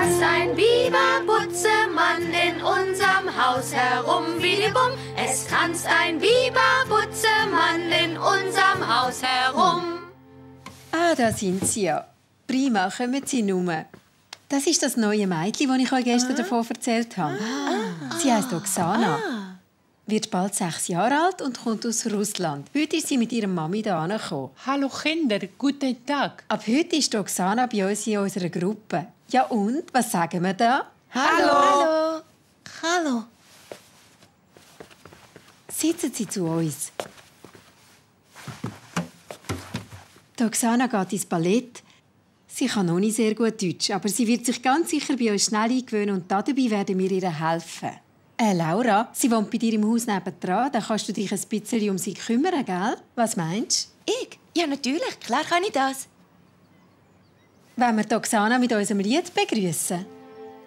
tanzt ein Biber-Butzemann in unserem Haus herum wie die Bum. Es tanzt ein Biber-Butzemann in unserem Haus herum. Ah, da sind Sie ja. Prima, kommen Sie nur. Das ist das neue Mädchen, das ich euch gestern davon erzählt habe. Sie heisst Oksana. Wird bald 6 Jahre alt und kommt aus Russland. Heute ist sie mit ihrer Mami hierher gekommen. Hallo Kinder, guten Tag. Ab heute ist Oksana bei uns in unserer Gruppe. Ja und, was sagen wir da? Hallo. Hallo. Hallo. Sitzen Sie zu uns. Die Oksana geht ins Ballett. Sie kann noch nicht sehr gut Deutsch, aber sie wird sich ganz sicher bei uns schnell eingewöhnen und dabei werden wir ihr helfen. Laura, sie wohnt bei dir im Haus nebendran. Da kannst du dich ein bisschen um sie kümmern, gell? Was meinst du? Ich? Ja, natürlich. Klar kann ich das. Wollen wir die Oksana mit unserem Lied begrüßen?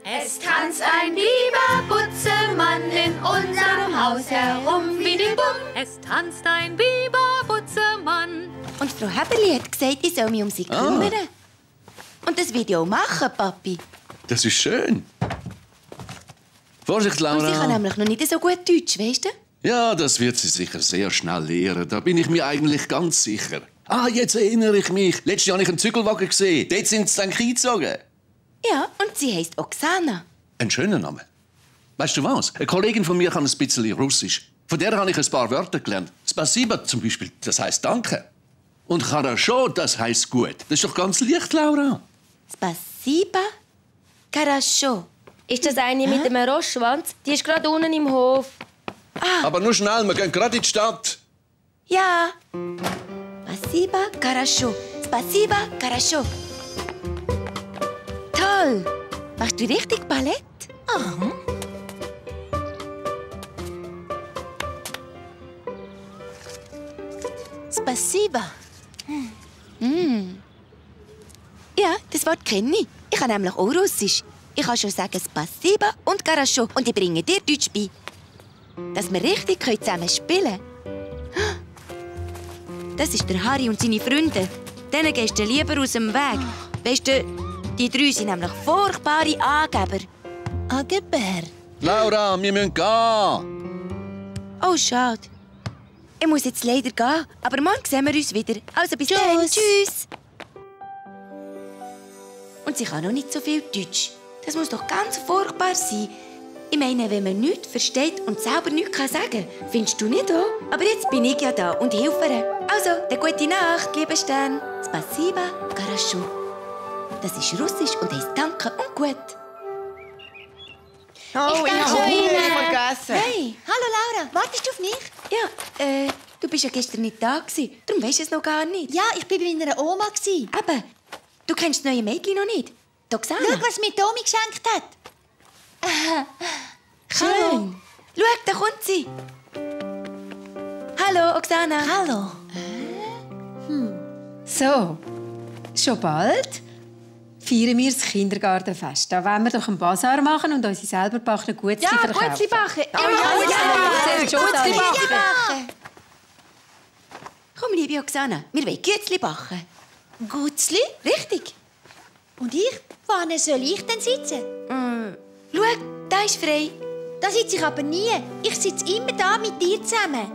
Es tanzt ein Biber-Butzemann in unserem Haus herum wie die Bum. Es tanzt ein Biber-Butzemann. Und Frau Heberli hat gesagt, ich soll mich um sie kümmern. Und das will ich auch machen, Papi. Das ist schön. Vorsicht, Laura. Und sie kann nämlich noch nicht so gut Deutsch, weißt du? Ja, das wird sie sicher sehr schnell lernen. Da bin ich mir eigentlich ganz sicher. Ah, jetzt erinnere ich mich. Letztes Jahr habe ich einen Zügelwagen gesehen. Dort sind sie dann eingezogen. Ja, und sie heisst Oksana. Ein schöner Name. Weißt du was? Eine Kollegin von mir kann ein bisschen Russisch. Von der habe ich ein paar Wörter gelernt. Spasiba zum Beispiel, das heisst Danke. Und Хорошо, das heisst gut. Das ist doch ganz leicht, Laura. Spasiba, Хорошо. Ist das eine mit dem Rostschwanz? Die ist gerade unten im Hof. Aber nur schnell, wir gehen gerade in die Stadt. Ja. Spasiba, Хорошо. Spasiba, Хорошо. Toll. Machst du richtig Ballett? Aha. Spasiba. Ja, das Wort kenne ich. Ich kann nämlich auch Russisch. Ich kann schon sagen Spasiba und Хорошо. Und ich bringe dir Deutsch bei. Dass wir richtig zusammen spielen können. Das ist der Harry und seine Freunde. Denen gehst du lieber aus dem Weg. Weißt du, die 3 sind nämlich furchtbare Angeber. Angeber? Laura, wir müssen gehen. Oh, schade. Ich muss jetzt leider gehen, aber morgen sehen wir uns wieder. Also bis dann. Tschüss. Und sie kann noch nicht so viel Deutsch. Das muss doch ganz furchtbar sein. Ich meine, wenn man nichts versteht und selber nichts sagen kann, findest du nicht auch? Aber jetzt bin ich ja da und helfe ihr. Also, eine gute Nacht, lieber Stern. Spasiba, Хорошо. Das ist Russisch und heisst Danke und gut. Oh, ich habe vergessen. Hey, hallo Laura, wartest du auf mich? Ja, du bist ja gestern nicht da gewesen. Darum weisst du es noch gar nicht. Ja, ich war bei meiner Oma. Aber du kennst das neue Mädchen noch nicht. Die Oksana. Schau, was mir Tomi geschenkt hat. Schön. Schau, da kommt sie. Hallo, Oksana. Hallo. So, schon bald feiern wir das Kindergartenfest. Da wollen wir doch einen Basar machen und unsere selber backenen Gutzli verkaufen. Ja, Gutzli backen. Gutzli backen. Komm, liebe Oksana, wir wollen Gutzli backen. Gutzli? Richtig. Und ich? Wann soll ich denn sitzen? Schau, da ist frei. Da sitze ich aber nie. Ich sitze immer da mit dir zusammen.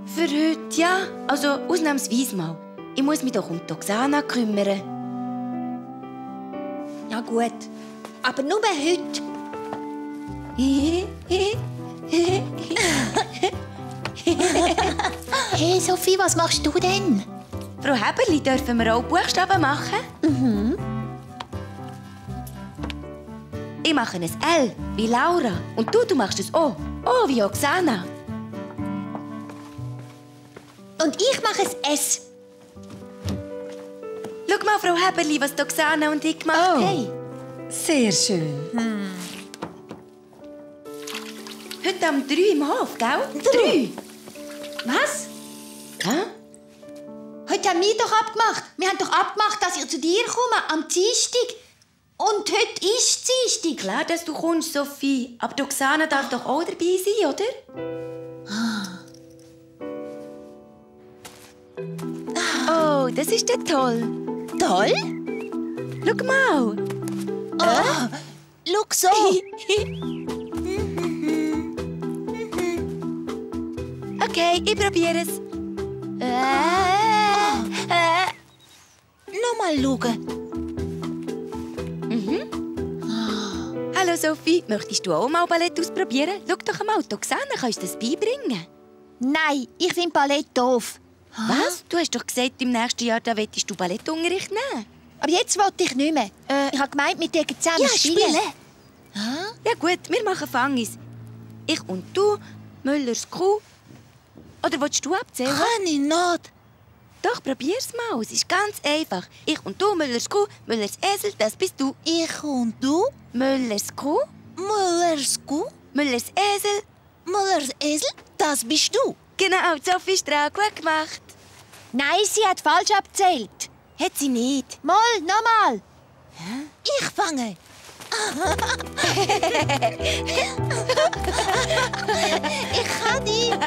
Für heute, ja. Also ausnahmsweise mal. Ich muss mich doch um die Oksana kümmern. Ja gut, aber nur heute. Hey Sophie, was machst du denn? Frau Heberli, dürfen wir auch Buchstaben machen? Mhm. Ich mache ein L wie Laura. Und du machst ein O. O wie Oksana. Und ich mache ein S. Schau mal, Frau Heberli, was die Oksana und ich gemacht haben. Sehr schön. Heute am 3 im Hof, gell? 3. Was? Hä? Heute haben wir doch abgemacht. Wir haben doch abgemacht, dass ich zu dir komme, am Dienstag. Und heute ist Dienstag. Klar, dass du kommst, Sophie. Aber die Oksana darf doch auch dabei sein, oder? Oh, das ist ja toll. Toll? Schau mal. Oh, schau so. Okay, ich probiere es. Nochmal schauen. Hallo Sophie, möchtest du auch mal Ballett ausprobieren? Schau doch einmal, Oksana, kannst du das beibringen? Nein, ich finde Ballett doof. Was? Du hast doch gesagt, im nächsten Jahr da möchtest du Ballettunterricht nehmen. Aber jetzt wollte ich nicht mehr. Ich habe gemeint, mit dir zusammen spielen. Ja gut, wir machen Fangis. Ich und du, Müllers Kuh. Oder willst du abzählen? Kann ich nicht. Doch, probier's mal. Es ist ganz einfach. Ich und du, Müllers Kuh, Müllers Esel, das bist du. Ich und du, Müllers Kuh, Müllers Kuh, Müllers Esel. Müllers Esel, das bist du. Genau, Sophie ist dran. Gut gemacht. Nein, sie hat falsch abgezählt. Hat sie nicht. Mal, nochmal. Ich fange. Ich kann nicht.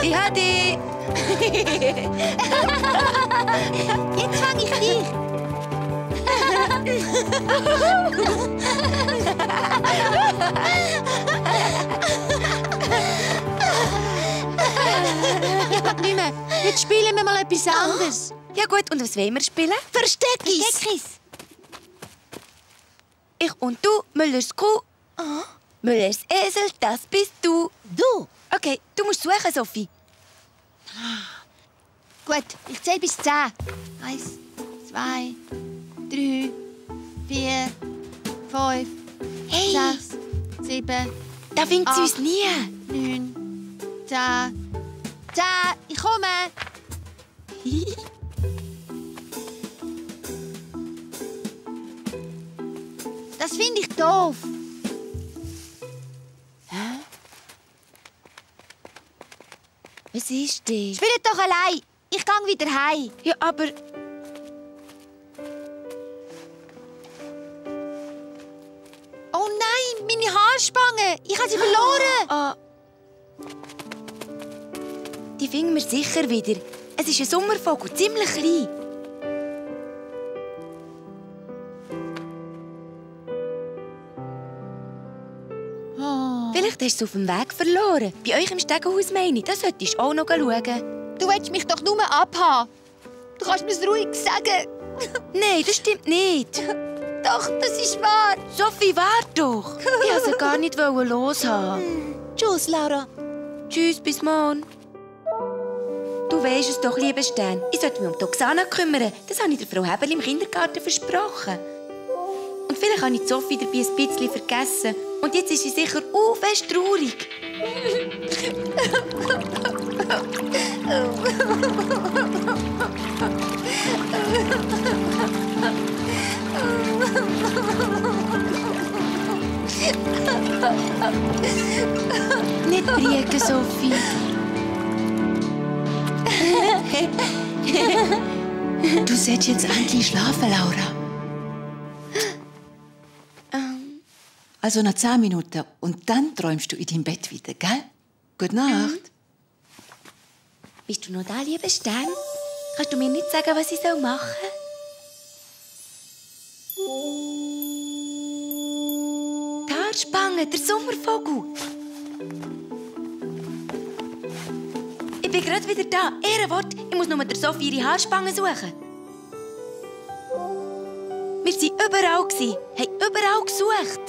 Ich habe dich. Jetzt fange ich dich. Ich mag nicht mehr. Jetzt spielen wir mal etwas anderes. Ja gut, und was wollen wir spielen? Versteckis. Ich und du, Müllers Kuh. Müllers Esel, das bist du. Du. Okay, du musst suchen, Sophie. Gut, ich zähle bis 10. 1, 2, 3, 4, 5, 6, 7, Da findet sie uns nie. 9, 10. 10, ich komme. Das finde ich doof. Was ist das? Spielt doch allein. Ich gehe wieder heim. Ja, aber... Oh nein, meine Haarspange. Ich habe sie verloren. Die finden wir sicher wieder. Es ist ein Sommervogel, ziemlich klein. Vielleicht hast du es auf dem Weg verloren. Bei euch im Stegenhaus, meine ich. Das solltest du auch noch schauen. Du willst mich doch nur abhaben. Du kannst mir es ruhig sagen. Nein, das stimmt nicht. Doch, das ist wahr. Sophie, warte doch. Ich wollte sie gar nicht loshaben. Tschüss, Laura. Tschüss, bis morgen. Du weisst es doch, lieber Stern. Ich sollte mich um die Oksana kümmern. Das habe ich der Frau Heberli im Kindergarten versprochen. Und vielleicht habe ich Sophie dabei ein bisschen vergessen. Und jetzt ist sie sicher fest traurig. Nicht brieken, Sophie. Du sollst jetzt endlich schlafen, Laura. Also noch 10 Minuten und dann träumst du in deinem Bett wieder, gell? Gute Nacht. Bist du noch da, lieber Stern? Kannst du mir nicht sagen, was ich machen soll? Die Haarspange, der Sommervogel. Ich bin gerade wieder da. Ehrenwort, ich muss nur der Sophie ihre Haarspange suchen. Wir waren überall, haben überall gesucht.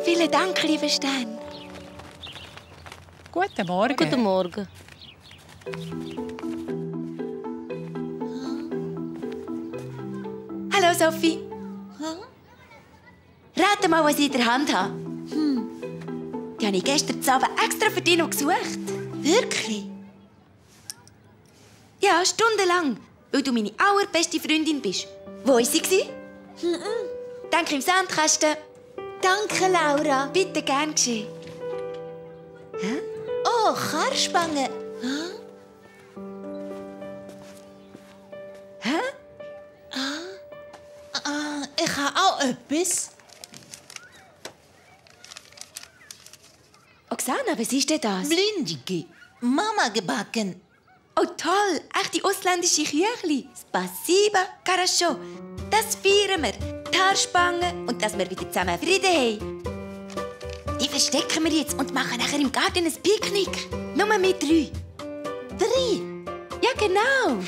Vielen Dank, lieber Stern. Guten Morgen. Guten Morgen. Hallo, Sophie. Rate mal, was ich in der Hand habe. Die habe ich gestern Abend extra für dich noch gesucht. Wirklich? Ja, stundenlang. Weil du meine allerbeste Freundin bist. Wo war sie? Danke im Sandkasten. Danke, Laura. Bitte, gern geschehen. Oh, Haarspange. Ich habe auch noch etwas? Oksana, was ist denn das? Blindige. Mama gebacken. Oh toll, echte ausländische Küchli. Spasiba, Carachot. Das feiern wir. Die Haarspangen und dass wir wieder zusammen Frieden haben. Die verstecken wir jetzt und machen nachher im Garten ein Picknick. Nur mit 3. 3. Ja, genau.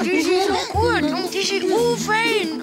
Die sind so gut und die sind so fein.